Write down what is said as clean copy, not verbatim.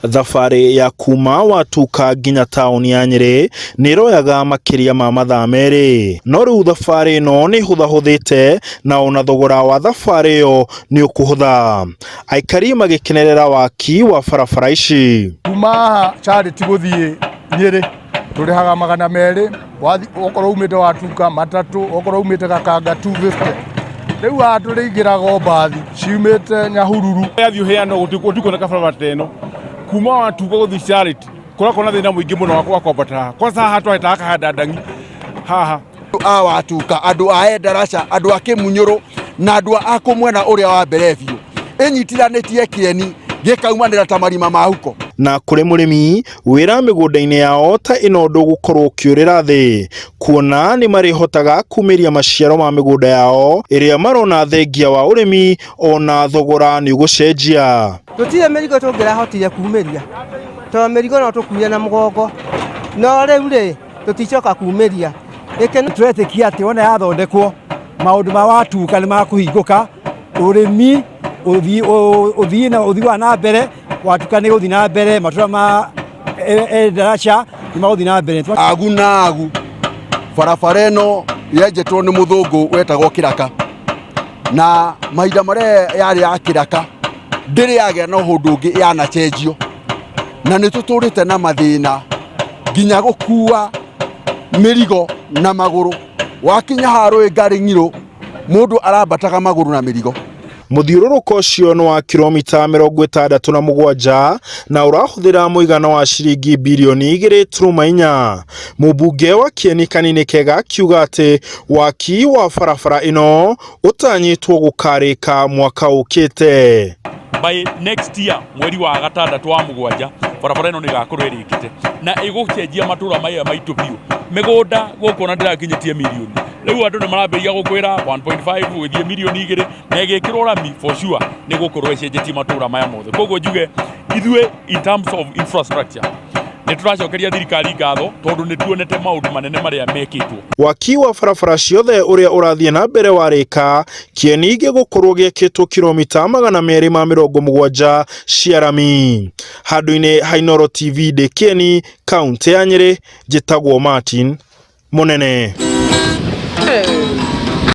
Thabarĩ ya kuma Watuka nginya taũni ya Nyĩrĩ nĩ ĩroyaga makĩria ma mathaa merĩ, no rĩu thabarĩ ĩno nĩ ĩhũthahũthĩte na ona thogora wa thabarĩ ĩyo nĩ ũkũhũtha. Aikari magĩkenerera waki wa barabara ici. Kuma haha Charity gũthiĩ Nyĩrĩ tũrĩhaga 200, okorwo umĩte Watuka 300, okorwo umĩte Gakanga 250. Rĩu haha tũrĩingĩraga o mbathi ciumĩte Nyahururu. Yathiĩ ũheanwo gũtikuoneka barabara ta ĩno kuma Watuka gũthiĩ Charity kũrakorwo na thĩna mũingĩ mũno wa kwambata haha. Kwanza haha twahĩtaga kahanda ndangi haha. A Watuka, andũ a Endarasha, andũ a Kĩmunyũrũ na andũ a kũ mwena ũrĩa wa mbere biũ ĩnyitithanĩtie kĩeni gĩkaumanĩra ta marima ma huko. Na kũrĩ mũrĩmi wĩra mĩgũnda-inĩ yao ta ĩno ndũgũkorwo ũkĩũrĩra thĩ kuona nĩ marĩhotaga kumĩria maciaro ma mĩgũnda yao ĩrĩa marona thengia wa ũrĩmi ona thogora nĩ ũgũcenjia. Tũtirĩ mĩrigo tũngĩrahotire kumĩria tondũ mĩrigo no tũkuire na mũgongo, no rĩu rĩ tũticoka kumĩria. Tũretĩkia atĩ wona yathondekwo maũndũ ma Watuka nĩ makũhingũka, ũrĩmi ũthiĩ na ũthii wa na mbere, Watuka nĩ gũthiĩ na mbere, matũra ma Endarasha nĩ magũthiĩ na mbere. Agu na agu barabara ĩno yenjetwo nĩ mũthũngũ wetagwo Kĩraka, na mahinda marĩa yarĩ ya Kĩraka ndĩrĩ yagĩa na ũndũ ũngĩ yanacenjio, na nĩ tũtũrĩte na mathĩna nginya gũkua mĩrigo na magũrũ. Wakinya haha rũĩ Ngarĩng'irũ mũndũ arambataga magũrũ na mĩrigo. Mũthiũrũrũko ũcio nĩ wa kiromita 67 na ũrahũthĩra mũigana wa ciringi birioni 2.4. Mũmbunge wa Kieni Kanini Kega akiuga atĩ waki wa barabara ĩno ũtanyĩtwo gũkarĩka mwaka ũkĩte. By next year mweri wa gatandatũ wa mũgwanja barabara ĩno nĩ ĩgakorwo ĩrĩkĩte na ĩgũcenjia matũra maya maitũ biũ. Mĩgũnda gũkũ ona ndĩrakinyĩtie mirioni, rĩu andũ nĩ marambĩrĩria gũkwĩra 1.5 gũgĩthiĩ mirioni 2, na ĩgĩkĩrwo rami for sure nĩ gũkorwo ĩcenjetie matũra maya mothe. Koguo njuge ithuĩ in terms of infrastructure nĩ tũracokeria thirikari ngatho tondũ nĩ tuonete maũndũ manene marĩa mekĩtwo. Waki wa barabara ciothe ũrĩa ũrathiĩ na mbere warĩka, Kĩeni gĩgũkorwo gĩakĩtwo kiromita 270 cia rami. Handũ-inĩ ha Inooro TV ndĩ Kĩeni, kauntĩ ya Nyĩrĩ, njĩtagwo Martin Mũnene.